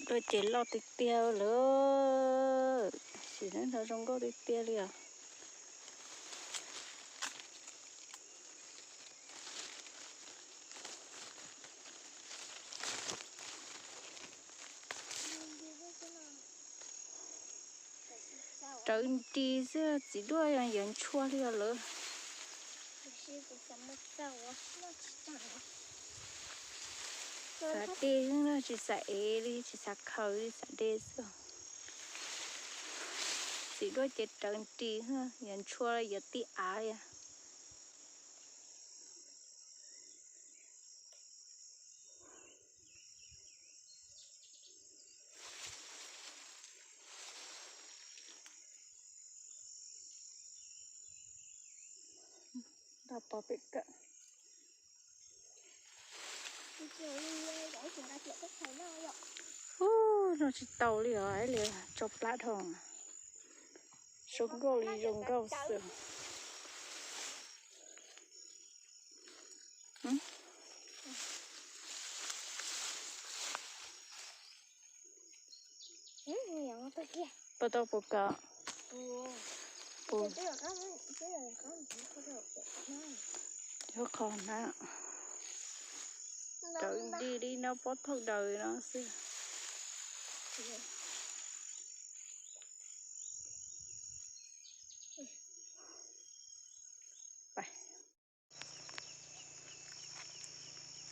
Tuaj ces loj tiag tiag lawm, sim neej nrho zoo nkauj tiag tiag li os. Rawv nti xwb, txiv duaj yuav ntshua li os lawm. Xav dej xwb no, tsis xav ev li, tsis xav khaws li, xav dej xwb. Txiv duaj ces rawv nti xwb, yuav ntshua yuav tib av li. Nto pov pem kawm. Ub, noj tsis tau li os, ib li tso plab dhau. Zoo nkauj li zoo nkauj xwb. Puas tau puas kawm? Puas? Yuav qhov na. Rawv nti li no pob thooj daws no xwb.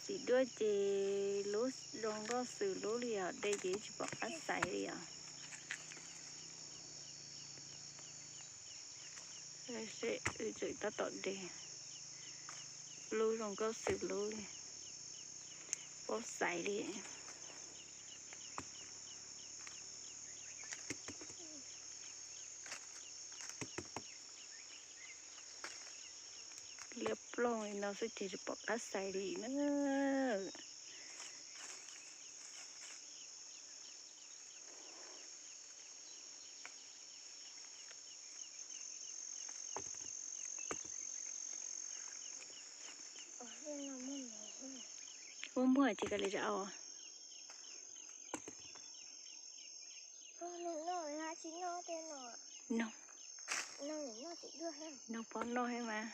Txiv duaj ces lub zoo nkauj xws lub li os, de ces tsis pom qab xaiv li os. Seb wb tseem tab tom de lub zoo nkauj xws lub li, paub xaiv li. Liab ploog li no xwb ces tsis pom qab xaiv li na. Muaj muaj ces kawg li zam os. Noj, noj pob noj thiab mas.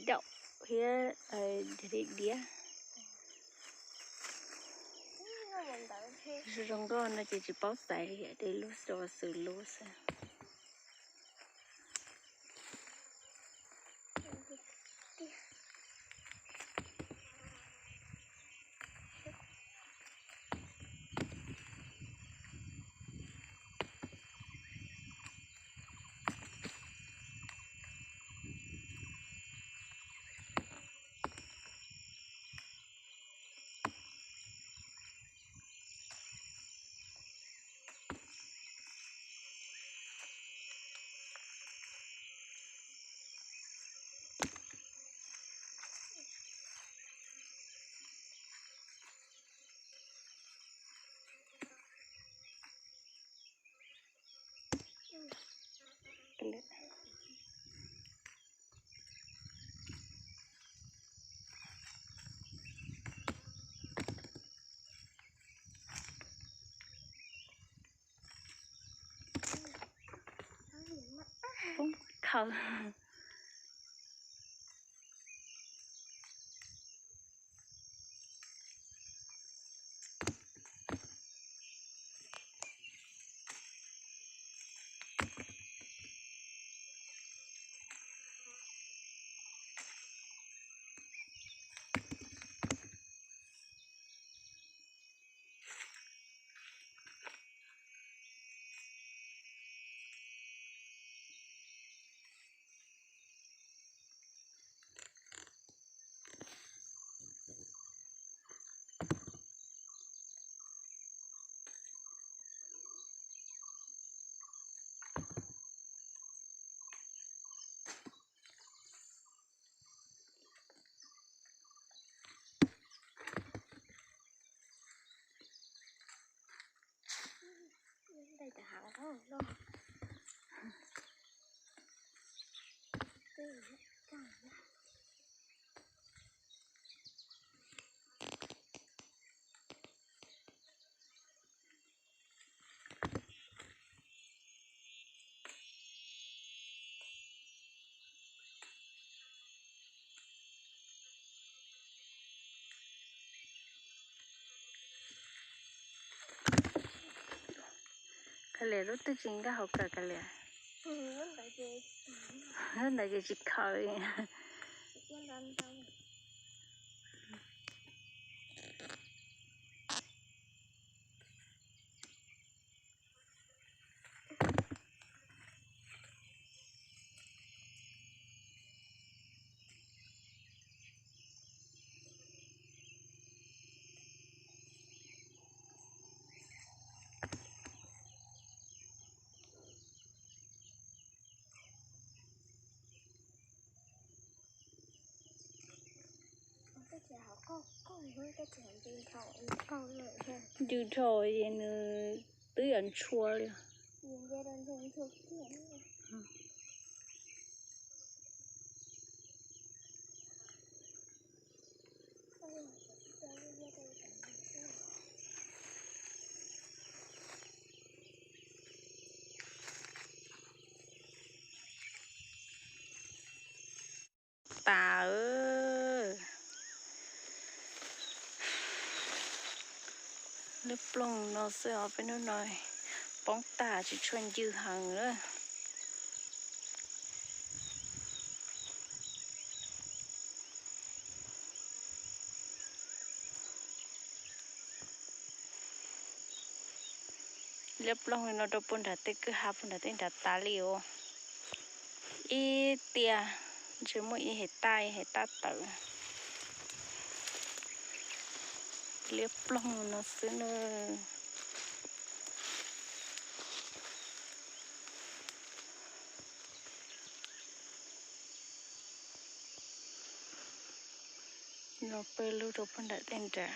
Daum thiab diav diav. Zoo nkauj no ces tsis paub xaiv li, de lub xws lub xwb. Poob khaws. Ntawm cov hav loj loj. Twb cog Liam lub twg tsis nkag hauv kawm kav liam. Lub ntawd ces tsis khaws li. Ncw dhau es nws twb yuav ntshua li. Tas, liab ploog no xwb os, peb hnub no poob tag tsis tshua ncw heev lawm. Liab ploog li no rau puag nram tej kwj ha puag nram tej nrad tas li os. Ib tiaj ntshe muaj ib hem taj ib hem taj tawm. Liab ploog no xwb na. Los pawg lug rau puag nram tej nrad.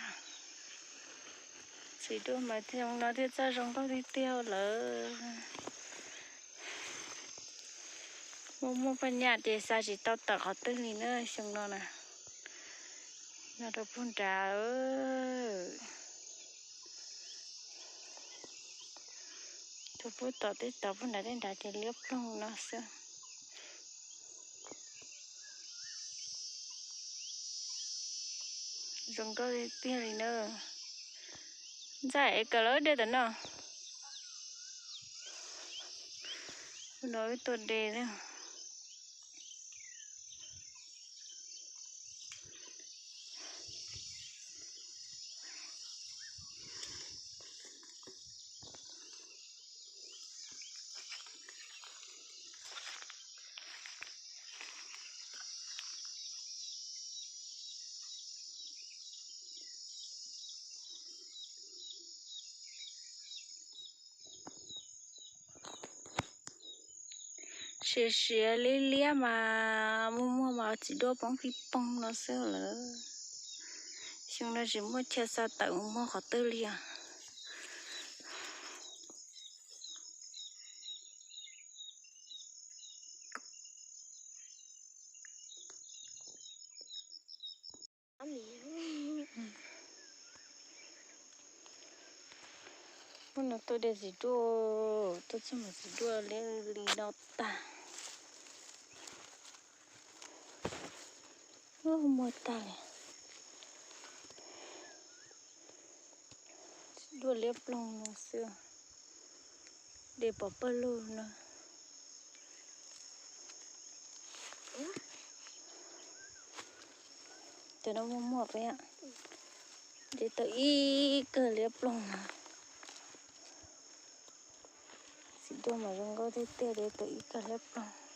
Txiv duaj mas xyoo no thiaj txawj zoo nkauj tiag tiag lawm. Muaj muaj phaj nyaj ces xa tsis tau tawm qhov twg li na xyoo no na. No rau puag nrad. Rau puag tom tej tod puag nrad tej nrad ces liab ploog no xwb. Zoo nkauj tiag tiag li na. Ntxawm es kawm lawm de tom no. No wb tuaj de na. Siav siav liab liab mas muaj muaj mas txiv duaj poob pij poog no xwb lawm. Xyoo no tsis muaj chaw xa tawm mus muag qhov twg li os. Hnub no tuaj de txiv duaj, tuaj txog mas txiv duaj liab li no tag. Muag tag li. Txiv duaj liab ploog no xwb. De pov pawg lug no. Cov no muaj muaj peb, de tau ib kawg liab ploog no. Txiv duaj mas zoo nkauj tiag tiag, de tau ib kawg liab ploog.